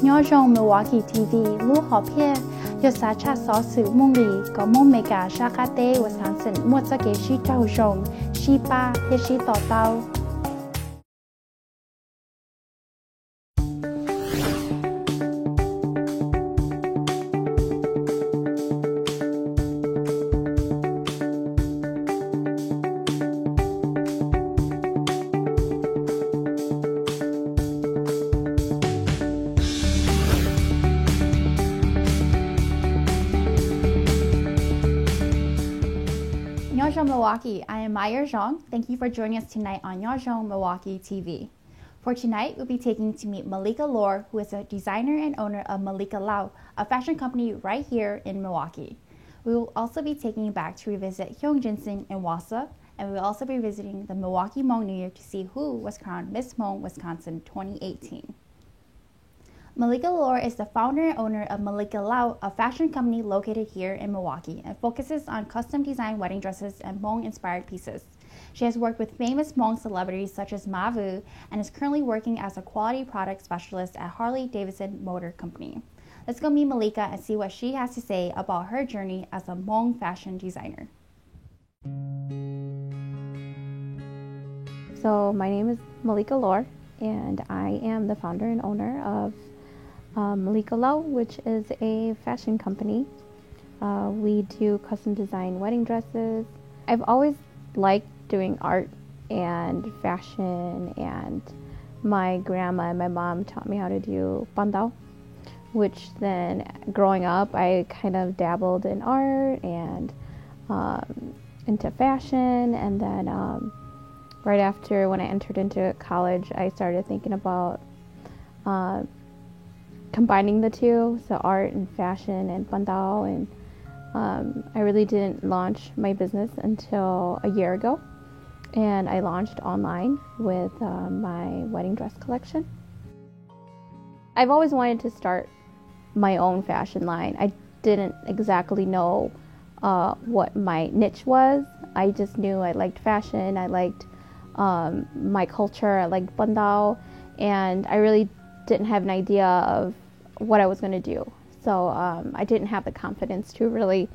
Nyob zoo Milwaukee T V, lub hom phiaj yog xav tshaj xov xwm Mooj Lis kom Hmoob Mes Kas sab qab teb Wisconsin muaj txoj kev sib raug zoo, sib pab thiab sib to taub. Nyob zoo Milwaukee, I am Maya Zhang. Thank you for joining us tonight on Nyob zoo Milwaukee T V. For tonight, we'll be taking to meet Malika Lor, who is a designer and owner of Malika Lau, a fashion company right here in Milwaukee. We will also be taking you back to revisit Hyeong Jensen in Wausau, and we will also be visiting the Milwaukee Hmong New Year to see who was crowned Miss Hmong Wisconsin twenty eighteen. Malika Lor is the founder and owner of Malika Lau, a fashion company located here in Milwaukee and focuses on custom designed wedding dresses and Hmong inspired pieces. She has worked with famous Hmong celebrities such as Ma Vu and is currently working as a quality product specialist at Harley Davidson Motor Company. Let's go meet Malika and see what she has to say about her journey as a Hmong fashion designer. So my name is Malika Lor, and I am the founder and owner of uh, Malika Lau, which is a fashion company. Uh, we do custom design wedding dresses. I've always liked doing art and fashion, and my grandma and my mom taught me how to do pan dao, which then growing up, I kind of dabbled in art and um, into fashion. And then um, right after, when I entered into college, I started thinking about uh, combining the two, so art and fashion and pan dao. And um, I really didn't launch my business until a year ago. And I launched online with uh, my wedding dress collection. I've always wanted to start my own fashion line. I didn't exactly know uh, what my niche was. I just knew I liked fashion. I liked um, my culture. I liked pan dao. And I really didn't have an idea of what I was going to do. So um, I didn't have the confidence to really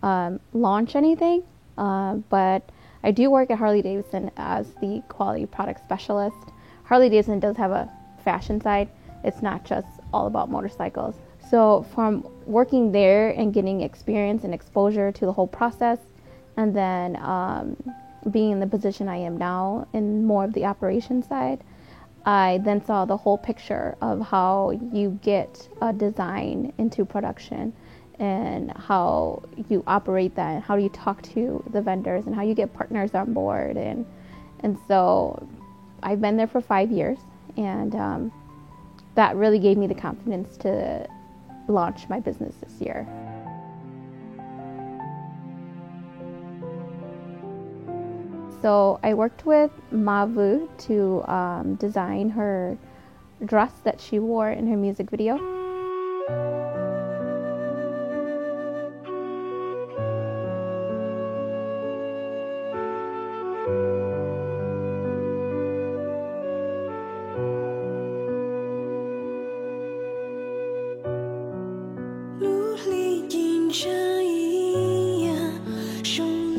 um, launch anything. Uh, but I do work at Harley Davidson as the quality product specialist. Harley Davidson does have a fashion side. It's not just all about motorcycles. So from working there and getting experience and exposure to the whole process, and then um, being in the position I am now in more of the operation side, I then saw the whole picture of how you get a design into production and how you operate that and how do you talk to the vendors and how you get partners on board. And and so I've been there for five years, and um, that really gave me the confidence to launch my business this year. So I worked with Mavu to um, design her dress that she wore in her music video.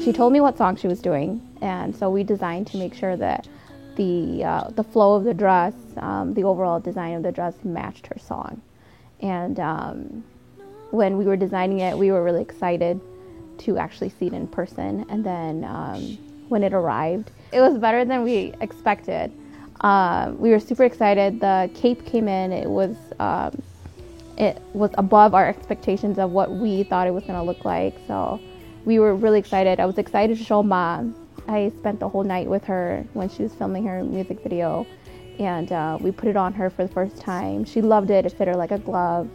She told me what song she was doing, and so we designed to make sure that the uh, the flow of the dress, um, the overall design of the dress matched her song. And um, when we were designing it, we were really excited to actually see it in person. And then um, when it arrived, it was better than we expected. Um, we were super excited. The cape came in. It was um, it was above our expectations of what we thought it was going to look like. So we were really excited. I was excited to show mom. I spent the whole night with her when she was filming her music video, and uh, we put it on her for the first time. She loved it. It fit her like a glove.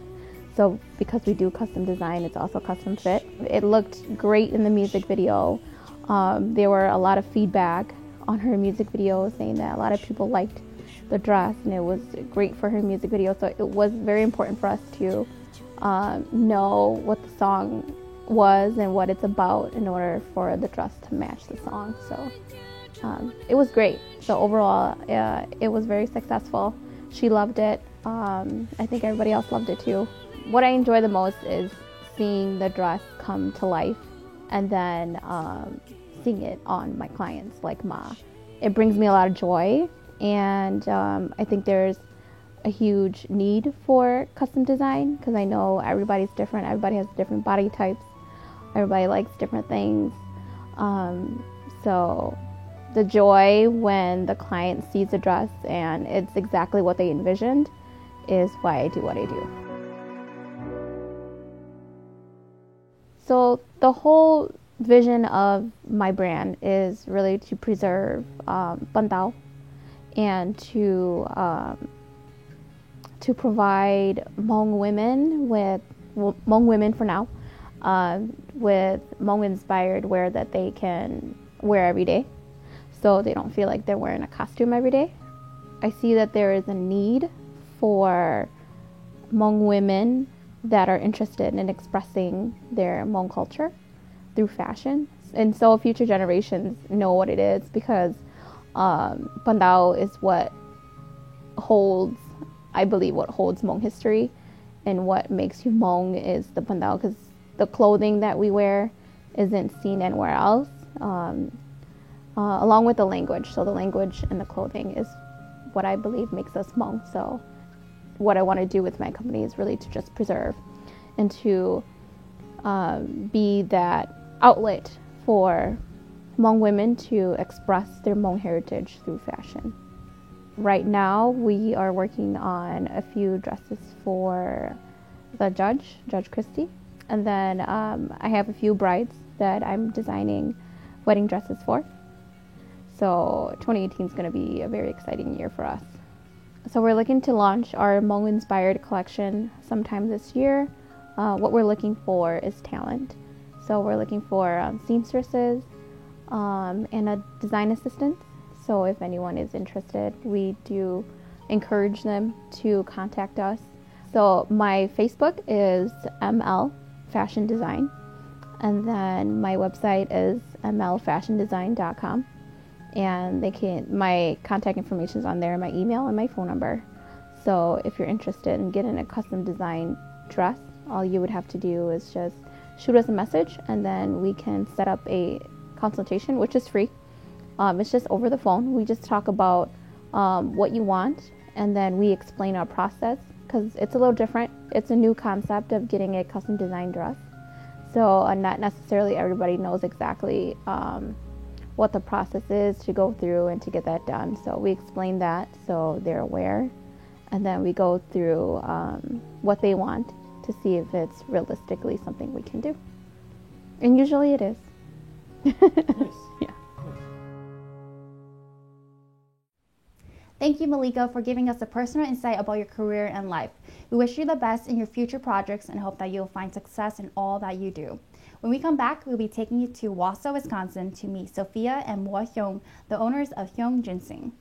So because we do custom design, it's also custom fit. It looked great in the music video. Um, there were a lot of feedback on her music video saying that a lot of people liked the dress and it was great for her music video. So it was very important for us to um, know what the song was and what it's about in order for the dress to match the song. So um, it was great. So overall, uh, it was very successful. She loved it. Um, I think everybody else loved it too. What I enjoy the most is seeing the dress come to life and then um, seeing it on my clients, like Ma. It brings me a lot of joy, and um, I think there's a huge need for custom design because I know everybody's different, everybody has different body types, everybody likes different things. Um, so the joy when the client sees a dress and it's exactly what they envisioned is why I do what I do. So the whole vision of my brand is really to preserve um, Pantau and to um, to provide Hmong women with, well, Hmong women for now, uh, with Hmong inspired wear that they can wear every day, so they don't feel like they're wearing a costume every day. I see that there is a need for Hmong women that are interested in expressing their Hmong culture through fashion. And so future generations know what it is because um, Pantau is what holds, I believe, what holds Hmong history and what makes you Hmong is the Pantau because the clothing that we wear isn't seen anywhere else, um, uh, along with the language. So the language and the clothing is what I believe makes us Hmong. So what I want to do with my company is really to just preserve and to um, be that outlet for Hmong women to express their Hmong heritage through fashion. Right now, we are working on a few dresses for the judge, Judge Christie. And then um, I have a few brides that I'm designing wedding dresses for. So twenty eighteen is going to be a very exciting year for us. So we're looking to launch our Hmong inspired collection sometime this year. Uh, what we're looking for is talent. So we're looking for um, seamstresses um, and a design assistant. So if anyone is interested, we do encourage them to contact us. So my Facebook is M L Fashion Design, and then my website is M L fashion design dot com. And they can, my contact information is on there, my email and my phone number. So if you're interested in getting a custom design dress, all you would have to do is just shoot us a message and then we can set up a consultation, which is free. Um, it's just over the phone. We just talk about um, what you want and then we explain our process because it's a little different. It's a new concept of getting a custom design dress. So uh, not necessarily everybody knows exactly um, what the process is to go through and to get that done. So we explain that so they're aware. And then we go through um, what they want to see if it's realistically something we can do. And usually it is. Yeah. Thank you, Malika, for giving us a personal insight about your career and life. We wish you the best in your future projects and hope that you'll find success in all that you do. When we come back, we'll be taking you to Wausau, Wisconsin to meet Sophia and Moa Hyung, the owners of Hyung Ginseng.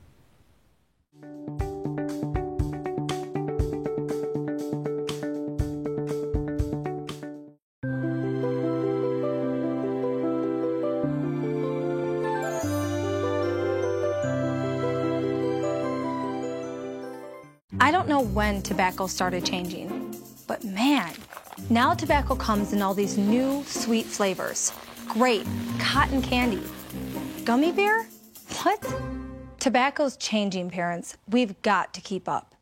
I don't know when tobacco started changing, but man, now tobacco comes in all these new sweet flavors. Grape, cotton candy, gummy bear? What? Tobacco's changing, parents. We've got to keep up.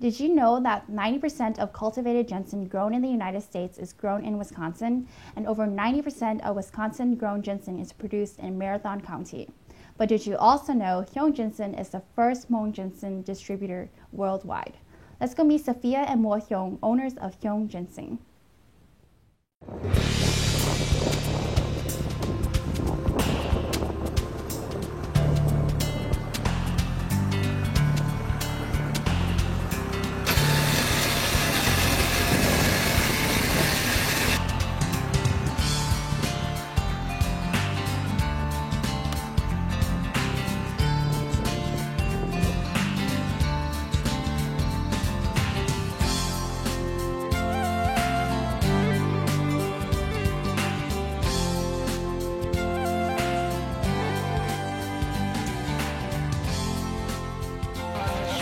Did you know that ninety percent of cultivated ginseng grown in the United States is grown in Wisconsin, and over ninety percent of Wisconsin grown ginseng is produced in Marathon County? But did you also know Hyeong Ginseng is the first Hmong ginseng distributor worldwide? Let's go meet Sophia and Mo Hyung, owners of Hyeong Ginseng.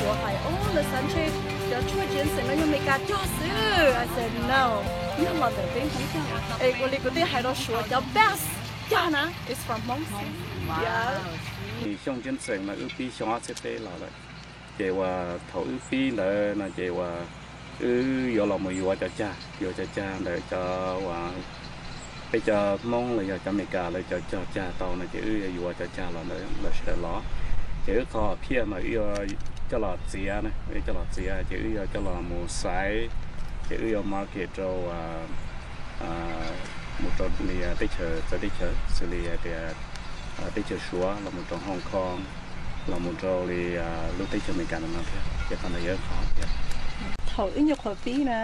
Suav hais, o, lawv xav ntshe cov tshuaj ginseng no yog Amelikas cog xwb. I said no, yog los ntawm peb Hmoob cog. Es ua li kuv twb hais rau Suav, cov best cog na is from Hmoob xwb. Xyoo ginseng mas wb pib xyoo ob txhiab peb los lawm. Ces uas thaum wb pib ntawd no ces uas wb yuav los mus yuav cov cag, yuav cov cag ntawm cov uas peb cov Hmoob los yog cov Amelikas lawv cov cog cag tau no ces wb yuav cov cag los ntawd sawv daws los. Ces wb qhov phiaj mas wb yuav coj los txiav, wb coj los txiav ces wb yuav coj los mus xaiv, ces wb yuav market rau mus rau li teb chaws txawv teb chaws xws li hais tias teb chaws Suav los mus rau Hong Kong, los mus rau li lub teb chaws Amelikas no thiab. Ces qhov ntawd yog qhov phiaj. Thaum wb nyuam qhuav pib na,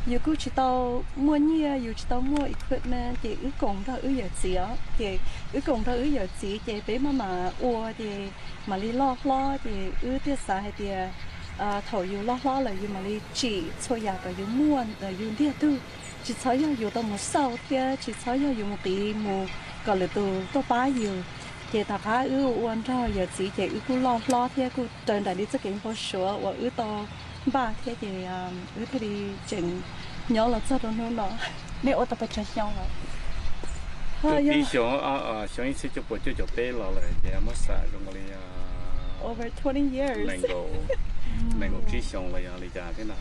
yus kuj tsis tau muaj nyiaj, yus tsis tau muaj equipment, ces wb koom nrog wb yawm txiv os. Ces wb koom nrog wb yawm txiv ces peb maj mam ua ces mam li loj hlob, ces wb thiaj xav hais tias thaum yus loj hlob lawm yus mam li tsim txhua yam kom yus muaj ntawm yus ntiag tug, tsis txhob yog yus tau mus xauj thiab tsis txhob yog yus mus qiv mus kom lwm tus tuaj pab yus. Ces tom qab wb ua nrog yawm txiv ces wb kuj loj hlob thiab kuj raws nraim li txoj kev npau suav uas wb tau npaj thiab ces wb thiaj li tseem nyob los txog rau hnub no. Nej ua tau pes tsawg xyoo lawm? Twb pib xyoo, xyoo ib txhiab cuaj puas cuaj caum peb los lawm ces muab xam zoo li over twenty years, nees nkaum tsib xyoos los yog li cas thiab no.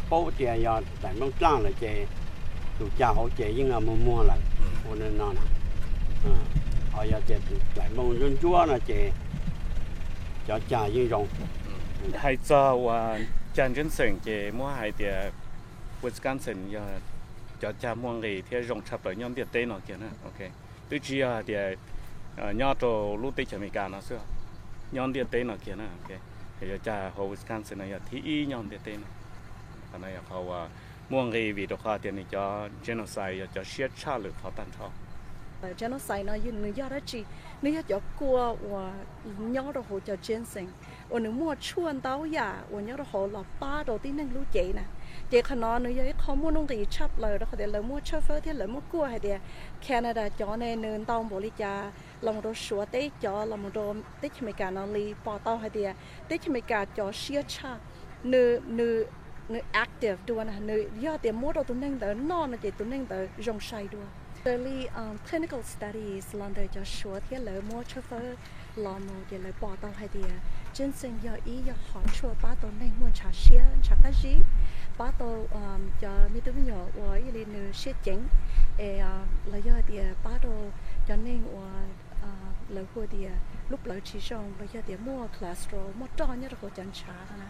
Paub tias yog daim nplooj dlaaj lawm ces tus cag hauv ces yeej muag muag lawm. Ua no na, ho yog tias tus daim nplooj ntsuab ntsuab no ces cov cag yeej zoo. Hais txog uas cag ginseng ces muab hais tias Wisconsin yog cov cag muaj nqis thiab zoo tshaj plaws nyob ntiaj teb no kiag na. Twb tsis yog hais tias nyob rau lub teb chaws Amelikas no xwb, nyob ntiaj teb no kiag na. Yog cag hauv Wisconsin no yog thib ib nyob ntiaj teb no. Qhov no yog qhov uas muaj nqis vim rau qhov tias nws cov genocide yog cov siab tshaj lwm qhov tag nrho. Genocide no nws yog dab tsi? Nws yog cov kua uas nyob rau hauv cov ginseng uas nws muaj tshuaj ntau yam uas nyob rau hauv los pab rau tib neeg lub cev na. Ces qhov no nws yog ib qho muaj nuj nqis tshaj plaws rau qhov tias lawv muaj tshawj fawb thiab lawv muaj kuaj hais tias Canada cov ne nws ntau npaum li cas, los mus rau Suav teb cov, los mus rau teb chaws Amelikas no li pom tau hais tias teb chaws Amelikas cov siab tshaj, nws nws active dua na, nws yog tias muab rau tus neeg ntawd noj no ces tus neeg ntawd zoo sai dua. Raws li clinical studies los ntawm cov Suav thiab lawv muab tshawj fawb los mus ces lawv pom tau hais tias ginseng yog ib yam hom tshuaj pab tau neeg muaj ntshav siab ntshav qab zib, pab tau cov me tub me nyuam uas ib yam li nws siab ceev, es los yog hais tias pab rau cov neeg uas lawv hu tias lub plawv tsis zoo los yog tias muaj cholesterol muaj roj nyob rau hauv cov ntshav no na.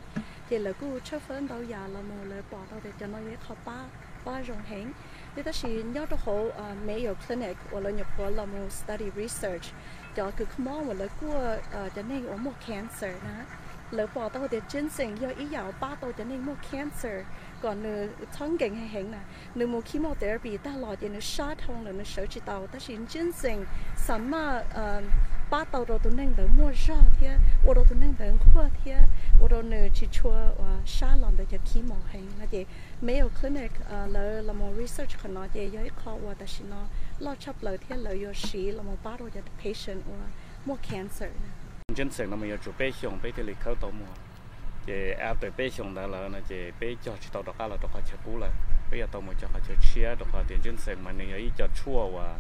Ces lawv kuj tshawj fawb ntau yam los mus lawv pom tau tias cov no yog ib qho pab pab zoo heev. Thiab tab sis nyob rau hauv Mayo Clinic uas lawv nyuam qhuav los mus study research cov kws kho mob uas lawv kuaj cov neeg uas muaj cancer na, lawv pom tau tias ginseng yog ib yam uas pab tau cov neeg muaj cancer kom nws txhob nkees heev heev na. Nws mus chemotherapy tag los ces nws sab dhau lawm nws sawv tsis tau, tab sis ginseng xa maj pab tau rau tus neeg ntawd muaj zog thiab ua rau tus neeg ntawd nquag thiab ua rau nws tsis tshua sab los ntawm cov chemo heev no ces Mayo Clinic lawv los mus research qhov no ces yog ib qho uas tam sim no loj tshaj plaws thiab lawv yuav siv los mus pab rau cov patient uas muaj cancer. Ginseng no mas yuav tsum peb xyoos peb thiaj li khawb tau muag. Ces after peb xyoos ntawd lawm no ces peb cog tsis tau rov qab los rau qhov chaw qub lawm, peb yuav tau mus cog qhov chaw tshiab rau qhov tias ginseng mas nws yog ib co tshuaj uas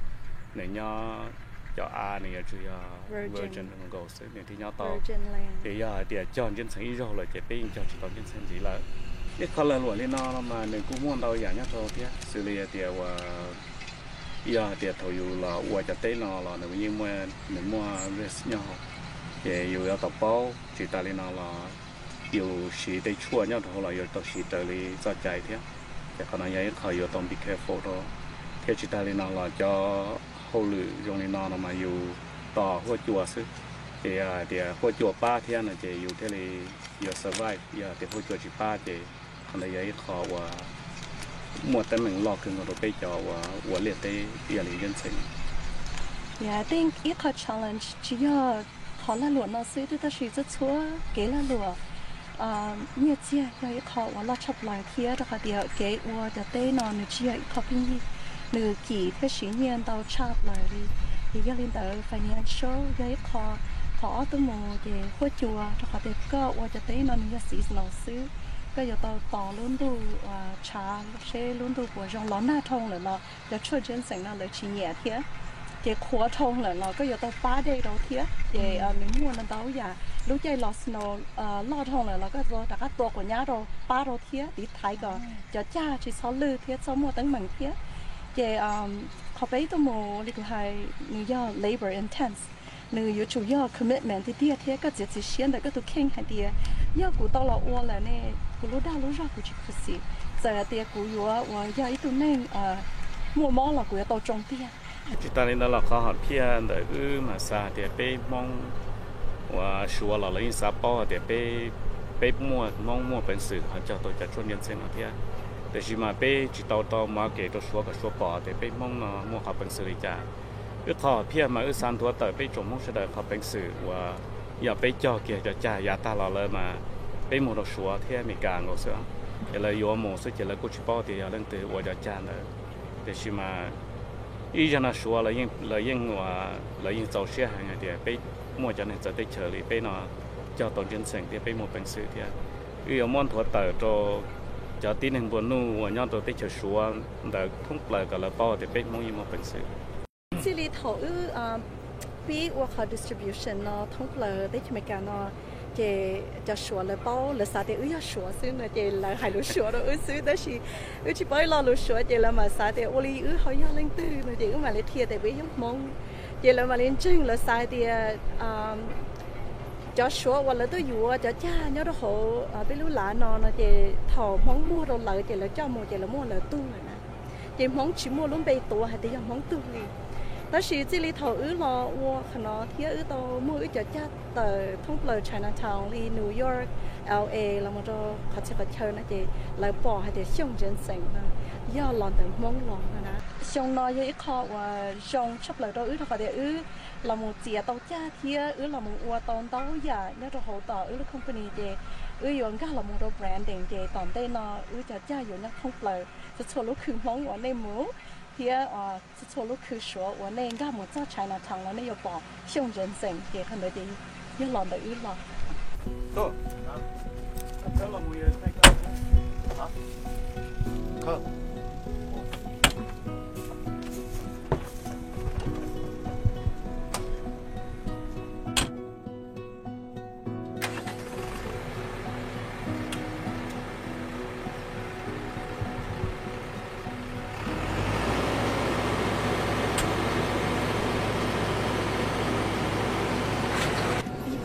nws nyob cov av nws yuav tsum yog virgin nkaus xwb nws thiaj nyob tau. Ces yog hais tias cog ntsej ntxheev ib zaug lawm ces peb yeej cog tsis tau ntsej ntxheev ntxiv lawm. Ib qho lag luam li no no mas nws kuj muaj ntau yam nyob rau thiab, xws li hais tias uas yog hais tias thaum yus los ua cov teb no los nws yeej muaj, nws muaj risk nyob hauv, ces yus yuav tau paub. Tsis tas li no los yus siv tej tshuaj nyob rau hauv los yuav tau siv raws li txoj cai thiab. Ces qhov no yog ib qho yuav tau be careful rau. Thiab tsis tas li no los cov hauj lwm zoo li no no mas yus tos huab cua xwb. Ces yog hais tias huab cua pab thiab no ces yus thiaj li yuav survive, yog tias huab cua tsis pab ces qhov ntawd yog ib qho uas muaj teeb meem loj kawg nkaus rau peb cov uas ua liaj teb ib yam li ntsej ntxheev. Yog, I think ib qho challenge tsis yog qhov lag luam no xwb twb tab sis txhua txhua kev lag luam, nyiaj txiag yog ib qho uas loj tshaj plaws thiab rau qhov tias kev ua cov teb no nws tsis yog ib qho pheej yig, nws kim thiab siv nyiaj ntau tshaj plaws li. Ces yog li ntawd financial yog ib qho. Qhov ob tuaj mus ces huab cua, rau qhov tias koj ua cov teb no nws yog seasonal xwb, koj yuav tau tos lub ntuj tshav seb lub ntuj puas zoo, los nag dhau lawm los cov tshuaj ntsej ntxheev no lawv tsis nyiam thiab. Ces qhuav dhau lawm los koj yuav tau pab dej rau thiab. Ces nws muaj ntau yam, lub caij los snow loj dhau lawm los koj rov qab tua quav nyab rau pab rau thiab tiv thaiv kom cov cag tsis txhob lwj thiab txhob muaj teeb meem thiab. Ces qhov peb tuaj mus li kuv hais nws yog labor intense, nws yuav tsum yog commitment tiag tiag thiab koj txiav txim siab ntawm koj tus kheej hais tias yog kuv tau los ua lawm ne, kuv lub dag lub zog kuv tsis khuv xim, txawm hais tias kuv yuav uas yog ib tug neeg muaj mob los kuv yuav tau tsoo tiag. Tsis tas li ntawd los qhov hom phiaj ntawm wb mas xav hais tias peb Hmoob uas Suav los lawv yeej xav paub hais tias peb, peb muaj Hmoob muaj peev xwm ho cog tau cov tshuaj ntsej ntxheev no thiab. Tiam sis mas peb tsis tau tau market rau Suav kom Suav pom tias peb Hmoob no muaj qhov peev xwm li cas. Wb qhov hom phiaj mas wb xav nthuav tawm peb tsoom Hmoob sawv daws qhov peev xwm uas yog peb cog kiag cov cag yav tag los lawm mas peb muag rau Suav thiab Amelikas nkaus xwb. Ces lawv yuav mus xwb ces lawv kuj tsis paub tias yog leej twg ua cov cag ntawd. Tiam sis mas ib zaj no Suav lawv yeej, lawv yeej txaus siab heev hais tias peb muaj cov neeg txawv teb chaws li peb no cog tau ntsej ntxheev thiab peb muaj peev xwm thiab. Wb yuav muab nthuav tawm rau cov tib neeg nplua nuj uas nyob rau teb chaws Suav ntawd thoob plaws kom lawv paub tias peb Hmoob yeej muaj peev xwm. Txij li thaum wb pib ua qhov distribution no thoob plaws teb chaws Amelikas no, ces cov Suav lawv paub, lawv xav tias wb yog Suav xwb no ces lawv hais lus Suav rau wb xwb, tab sis wb tsis paub ib lo lus Suav ces lawv mam xav tias ua li wb ho yog leej twg no ces wb mam li qhia tias peb yog Hmoob. Ces lawv mam li ntseeg, lawv xav tias cov Suav uas lawv tuaj yuav cov cag nyob rau hauv peb lub lav no no ces thaum Hmoob muag rau lawv ces lawv coj mus ces lawv muaj lawv tug lawm na. Ces Hmoob tsis muaj lub npe tuav hais tias yog Hmoob tug li. Tab sis txij li thaum wb los ua qhov no thiab wb tau muag wb cov cag tawm thoob plaws Chinatown li New York, L A los mus rau qhov txhia qhov chaw no ces lawv pom hais tias Xyooj Ntsej Xeem no yog los ntawm Hmoob los no na. Xyoo no yog ib qho uas zoo tshaj plaws rau wb rau qhov tias wb los mus txiav tau cag thiab wb los mus ua tau ntau yam nyob rau hauv tom wb lub company ces wb yuav nkag los mus rau branding ces tom ntej no wb cov cag yuav nyob thoob plaws txhua txhua lub khw Hmoob uas nej mus thiab txhua txhua lub khw Suav uas nej nkag mus txog Chinatown los nej yuav pom Xyooj Ntsej Xeem ces qhov ntawd ces yog los ntawm wb los.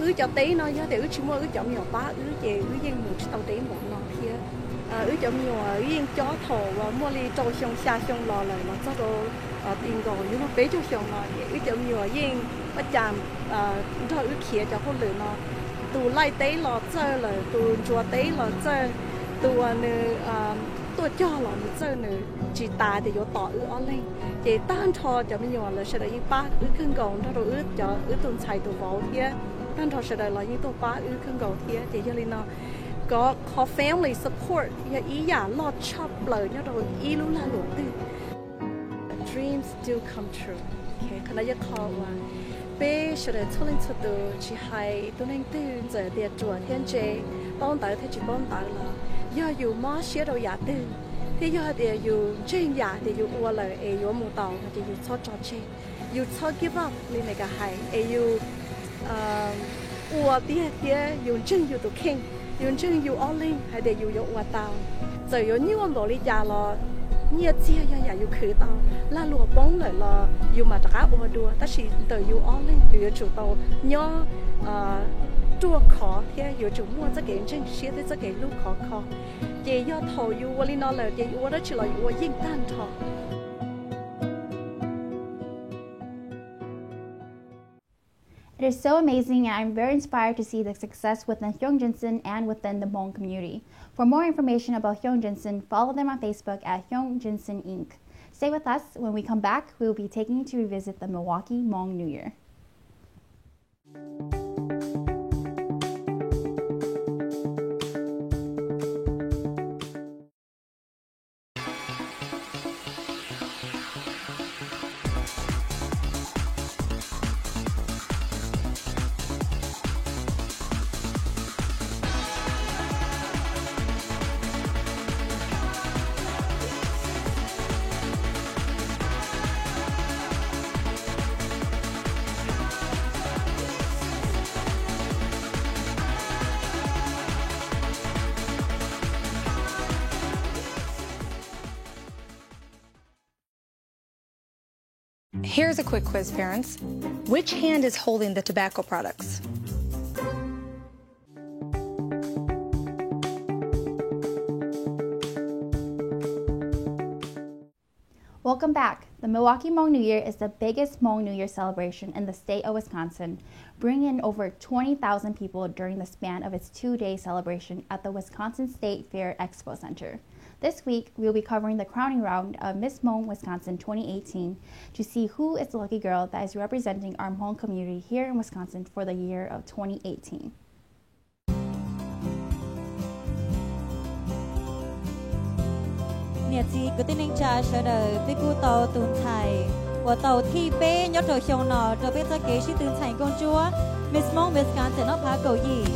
Wb cov teb no yog tias wb tsis muaj wb cov me nyuam pab wb ces wb yeej mus tsis tau teb npaum no thiab. Wb cov me nyuam wb yeej cob thaum uas muaj li rau xyoo xya xyoo los lawm los txog rau ti nkaus yuav luag peb caug xyoo no ces wb cov me nyuam yeej ua cas nrog wb khiav cov hauj lwm no. Tus laij teb los txawj lawm, tus ntsuas teb los txawj, tus uas nws tuaj cog los nws txawj, nws tsis tas tias yuav tos wb ob leeg. Ces tag nrho cov me nyuam lawv sawv daws yeej pab wb kawg nkaus nrog rau wb cov, wb tus ntxhais tus vauv thiab tag nrho sawv daws los yeej tuaj pab wb kawg nkaus thiab. Ces yog li no, kov qhov family support yog ib yam loj tshaj plaws nyob rau ib lub lag luam twg. Dreams do come true. Qhov no yog qhov uas peb sawv daws txhua leej txhua tus tsis hais tus neeg twg txawm tias ruam thiab ntse, paub ntawv thiab tsis paub ntawv los yog yus mob siab rau yam twg Thiab yog hais tias yus ntseeg yam tias yus ua lawm es yuav mus tau no ces yus txhob tso tseg, yus txhob give up li Meskas hais, es yus ua tiag thiab yus ntseeg yus tus kheej, yus ntseeg yus ob leeg hais tias yus yuav ua tau. Txawm yuav nyuaj npaum li cas los nyiaj txiag yog yam yus khwv tau, lag luam poob lawm los yus mam rov qab ua dua, tab sis ntawm yus ob leeg yus yuav tsum tau nyob ruaj khov thiab yuav tsum muaj txoj kev ntseeg siab thiab txoj kev hlub khov kho. Ces yog thaum yus ua li no lawm ces yus ua dab tsi los yus ua yeej tag nrho. It is so amazing, and I'm very inspired to see the success within Hyeong Jensen and within the Hmong community. For more information about Hyeong Jensen, follow them on Facebook at Hyeong Jensen Inc. Stay with us. When we come back, we will be taking you to revisit the Milwaukee Hmong New Year. Here's a quick quiz, parents. Which hand is holding the tobacco products? Welcome back. The Milwaukee Hmong New Year is the biggest Hmong New Year celebration in the state of Wisconsin, bringing in over twenty thousand people during the span of its two-day celebration at the Wisconsin State Fair Expo Center. This week, we'll be covering the crowning round of Miss Hmong Wisconsin twenty eighteen to see who is the lucky girl that is representing our Hmong community here in Wisconsin for the year of twenty eighteen. Niam txiv kwv tij neej tsa sawv daws, peb kuj tau tus ntxhais uas tau thib peb nyob rau xyoo no rau peb txoj kev sib tw ntxhais nkauj ntsuab Miss Hmong Wisconsin ob phav kaum yim.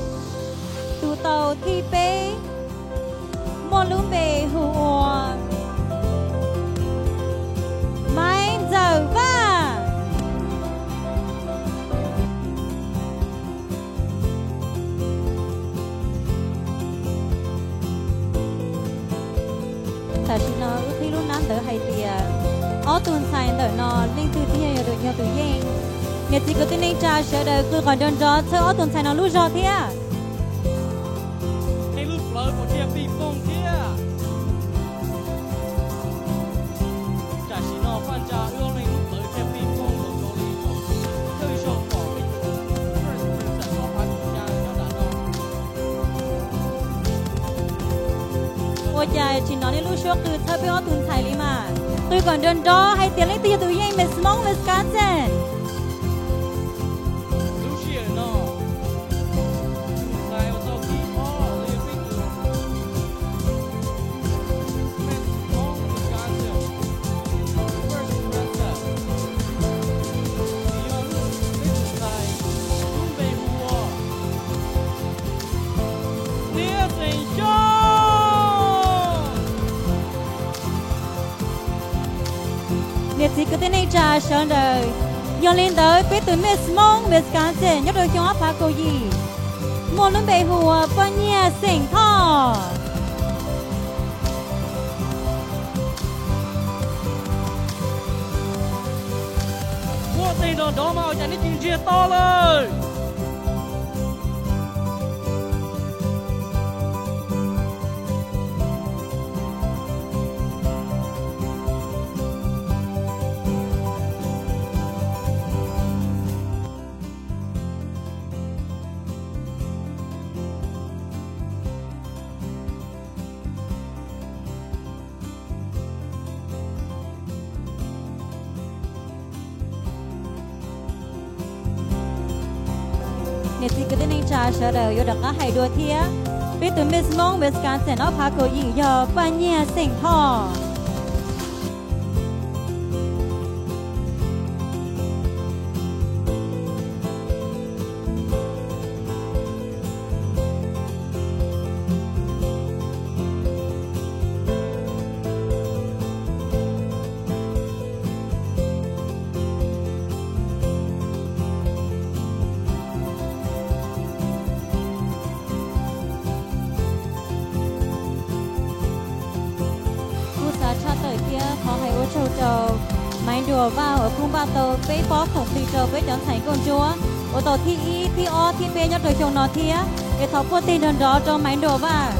Tus tau thib peb muaj lub npe hu ua Maiv Ntxawm Vaj. Tam sim no wb qhib lub nab ntawv hais tias ob tug ntxhais ntawm no leej twg thiaj yog tus, yog tus yeej. Niam txiv kwv tij neej tsa sawv daws qw qhov nrov nrov txhawb ob tug ntxhais no lub zog thiab. Leej lub plawv puas dhia pij pooj thiab? Tam sim no Faj Ntsa wb ob leeg lub plawv dhia pij pooj los rau li thaum thawj zaug pom peb tus first princess ob phav kaum xya nyob nram no. Ua cas tsis hnov nej lub suab qw txhawb peb ob tug ntxhais li mas? Qw kom nrov nrov hais tias leej twg yog tus yeej Miss Hmong Wisconsin. Lub sij hawm no, tus ntxhais uas tau thib ob los yog peb tus Miss Hmong Wisconsin first princess, nws yog peb tus ntxhais lub npe hu ua Niam Xeem Xyooj. Niam txiv kwv tij neej tsa sawv daws, yog li ntawd peb tus Miss Hmong Wisconsin nyob rau xyoo ob phav kaum yim muaj lub npe hu ua Paj Nyiag Xeem Thoj. Muaj tej nrov nrov mas ua cas nej tsis ntsiag to lawm? Niam txiv kwv tij neej tsa sawv daws yuav rov qab hais dua thiab, peb tus Miss Hmong Wisconsin ob phav kaum yim yog Paj Nyiag Xeem Thoj. Thov hais ua tsaug rau Maiv Nruas Vaj uas pheej npaj tau peb pob khoom plig rau peb cov ntxhais nkauj ntsuab uas tau thib ib, thib ob, thib peb nyob rau xyoo no thiab. Es thov puaj teg nrov nrov rau Maiv Nruas Vaj.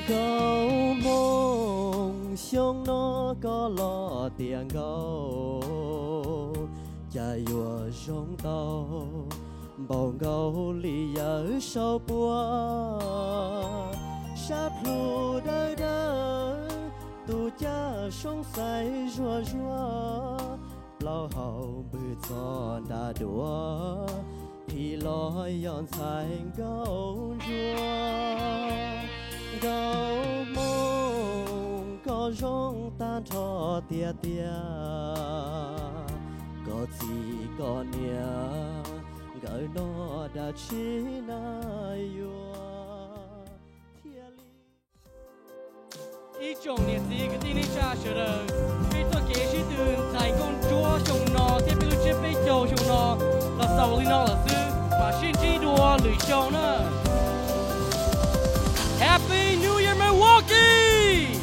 Nkauj Hmoo, xyoo no koj los tiav nkauj, cas yuav zoo tau npaum nkaus li yawm saub puab. Sab plhu dawb dawb, tus caj soob xaiv zuag zuag, plaub hau npwg txog nram duav, phim los yog ntxhais nkauj ntsuab. Nkauj Hmoo, koj zoo tag nrho tiag tiag, koj txiv koj niam nkawd noj dab tsi na yuav thiaj li. Ib tsoom niam txiv kwv tij neej tsa sawv daws, peb txoj kev sib tw ntxhais nkauj ntsuab xyoo no thiab peb lub tsiab peb caug xyoo no los xaus li no lawm xwb, mam sib ntsib dua lwm xyoo na. Happy New Year, Milwaukee!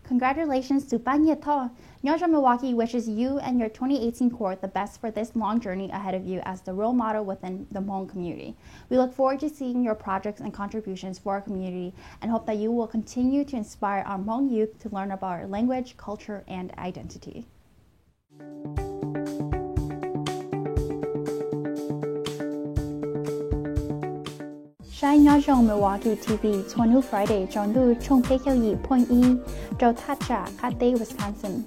Congratulations to Paj Nyiaj Thoj. Nyob Zoo Milwaukee wishes you and your twenty eighteen court the best for this long journey ahead of you as the role model within the Hmong community. We look forward to seeing your projects and contributions for our community and hope that you will continue to inspire our Hmong youth to learn about our language, culture, and identity. Saib Nyob Zoo Milwaukee T V txhua hnub Friday tsaus ntuj tshooj peb caug yim point ib rau thaj tsam qab teb Wisconsin.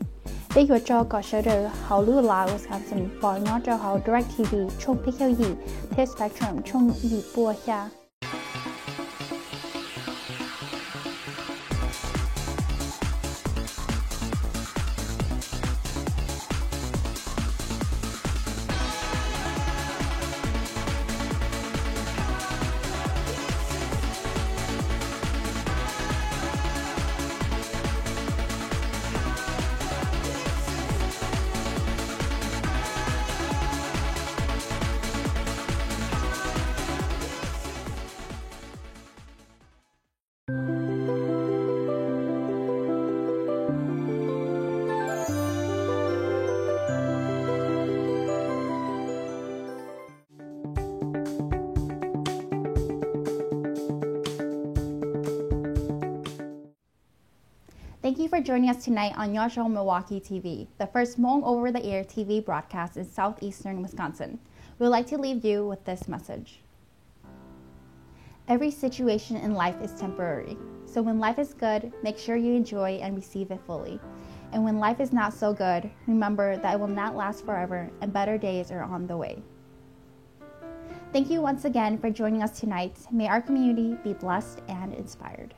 Peb yuav tso kom sawv daws hauv lub lav Wisconsin pom nyob rau hauv DirecTV tshooj peb caug yim thiab Spectrum tshooj yim puas xya. Thank you for joining us tonight on Nyob Zoo Milwaukee T V, the first Hmong over-the-air T V broadcast in southeastern Wisconsin. We would like to leave you with this message. Every situation in life is temporary, so when life is good, make sure you enjoy and receive it fully. And when life is not so good, remember that it will not last forever and better days are on the way. Thank you once again for joining us tonight. May our community be blessed and inspired.